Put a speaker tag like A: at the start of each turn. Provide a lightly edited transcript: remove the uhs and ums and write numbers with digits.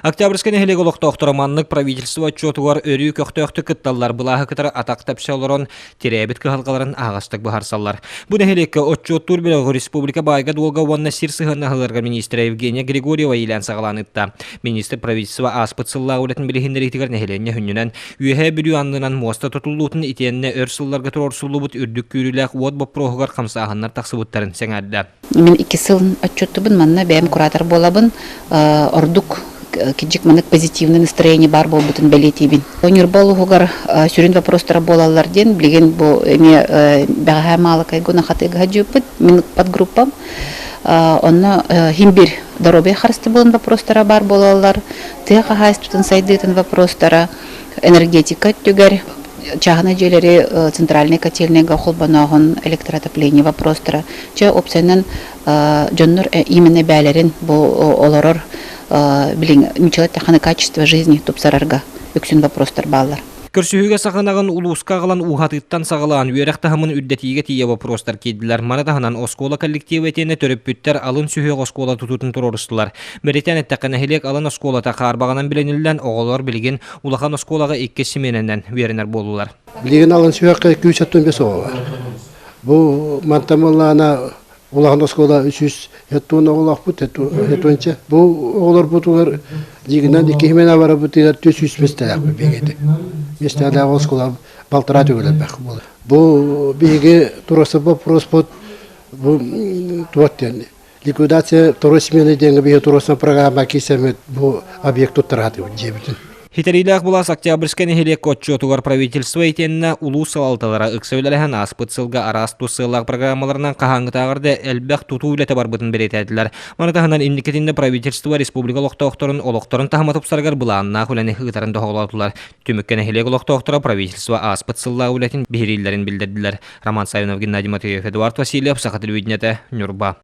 A: Октябрьскай нэһилиэк олохтоохторо маннык правительство отчуотугар өрүү көхтөөхтүк кытталлар, былааһы кытары атах тэпсэ олорон тирээбит кыһалҕаларын аһаҕастык быһаарсаллар. Бу нэһилиэккэ отчуоттуур бөлөҕү республика баайга-дуолга уонна сир сыһыаннаһыыларга министрэ Евгения Григорьева иилээн саҕалаан ыытта. Министр правительство ааспыт сыллааҕы үлэтин билиһиннэриитигэр нэһилиэнньэ сүнньүнэн Үөһээ Бүлүү аннынан муоста тутуллуутун итиэннэ өр сылларга туруорсуллубут үрдүк күүрүүлээх уот боппуруоһугар хамсааһыннар тахсыбыттарын сэҥээрдэ.
B: Мин икки сыл отчуоттубун, манна бэйэм куратор буолабын. Ордук кидьик маннык позитивный настроение баар буолбутун бэлиэтиибин. Ньурба улууһугар сүрүн вопростара буолаллар диэн билигин бу эмиэ бэҕэһээ Маалыкайга Хатыыга дьыыппыт мин подгруппам. Онно хим бир доруобуйа харыстабылын вопростара баар буолаллар, тыа хаһаайыстыбатын сайдыытын вопростара, энергетика өттүгэр чааһынай дьиэлэри центральнай котельныйга холбонооһун, электроотопление вопростара. Чэ, опциянан дьоннор именно бээлэрин бу олорор билин ничего качество жизни тупсарарга үксүн вопростар бааллар.
A: Көрсүһүүгэ саҕанаҕын улууска аҕалан ууһатыыттан саҕалаан үөрэх таһымын үрдэтиигэ тиийэ боппуруостар киирдилэр. Маны таһынан оскуола коллектива итиэннэ төрөппүттэр алын сүһүөх оскуола тутуутун туруорустулар. Бэлиэтээн эттэххэ, нэһилиэк алын оскуолата хаарбаҕынан билиниллэн, оҕолор билигин улахан оскуолаҕа иккис симиэнэнэн үөрэнэр буоллулар.
C: Билигин алын сүһүөххэ 275 оҕо бар. Бу мантан буоллаҕына улахан оскуола 370 оҕолоохпут, 70 Бу оҕолорбутугар дьиҥинэн икки химена барабытыгар 400 миэстэлээхпит биһиги. Миэстэлээх оскуола балтараа төгүл элбэх буолар. Бу биһиги туруорсар боппуруоспут бу туох диэн ликвидация второй смены диэҥҥэ биһиги туруорсан программа киирсэммит бу объект туттараатыбыт дьиэбитин.
A: Хитэриилээх былаас Октябрьскай нэһилиэк отчуотугар правительство итиэннэ улуус салалталара ыкса үлэлэһэн ааспыт сылга араас тус сыаллаах программаларынан хаһааҥҥытааҕар да элбэх тутуу үлэтэ барбытын бэлиэтээтилэр. Маны таһынан инникитин да правительство республика олохтоохторун олохторун таһыма тупсарыгар былааннаах үлэни ыытарын тоһоҕолоотулар. Түмүккэ нэһилиэк олохтоохторо правительство ааспыт сыллаах үлэтин биһирииллэрин биллэрдилэр. Роман Савинов, Геннадий Матвеев, Эдуард Васильев, Саха телевидениетэ, Ньурба.